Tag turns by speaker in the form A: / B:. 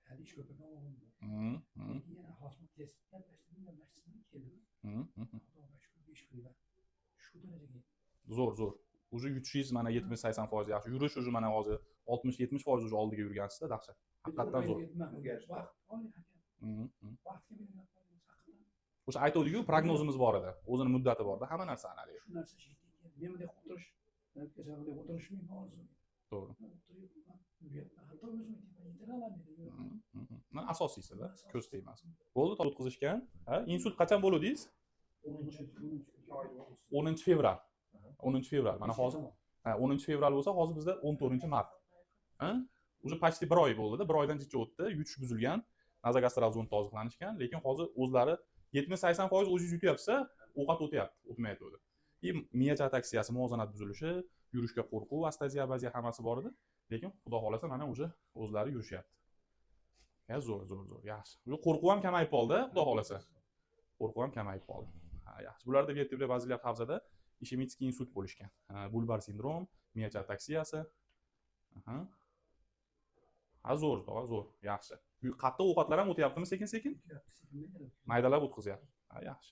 A: Hali ish ko'paygan o'g'lim bor. Lekin yana hozir tez gaplashdim, gaplashdim, keldim. Xudoga shukur, 5 kunda shu darajaga.
B: Zo'r, zo'r. Уже yutishingiz mana 70-80% yaxshi. Yurish уже mana hozir 60-70% уже oldiga yurgansizda, dahshat. Haqiqatdan zo'r.
A: Vaqt oling, aka. Vaqtga belgilab qo'yamiz haqiqatdan.
B: O'sha aytuvdik-ku, prognozimiz bor edi. O'zini muddati borda hamma narsani haligi.
A: Shu narsa shu yerga keldi. Men bunday o'tirish, kasal bunday o'tirish menga orzu.
B: To'g'ri.
A: O'tiryapman, yuryapman, hatto o'zim aytyapman, yetira olmaydi.
B: Mana asosiysi-da, ko'z tegmasin. Bo'ldi, o'tkazishgan. Ha, insult qachon bo'luvdingiz?
C: 10-,
B: 10 fevral. 10 fevral. Mana hozir, ha, 10 fevral bo'lsa, hozir bizda 14 mart. Ha? Уже почти bir oy bo'ldida, bir oydan jicha o'tdi, yutish buzilgan, nazogastral zond toziqlanishgan, lekin hozir o'zlari 70-80% o'zingiz yutyapsiz, ovqat o'tyapti, o'tmayotgandi. И miyacha ataksiyasi, muvozanat buzilishi, yurishga qo'rquv, astaziya, abaziya hammasi bor edi. Lekin Xudo xohlasa, mana уже o'zlari yurishyapti. Ya, zo'r, zo'r, zo'r, yaxshi. Уже qo'rquv ham kamayib qoldi, Xudo xohlasa. Qo'rquv ham kamayib qoldi. Ha, yaxshi. Bularda vertebrobazilyar havzada ишемический insult bo'lishgan. Ha, bulbar sindrom, miyacha ataksiyasi. Aha. Ha, zo'r, tog'a, zo'r, yaxshi. Qattiq ovqatlar ham o'tyaptimi sekin-sekin? Maydalab o'tkazyapti. Ha, yaxshi.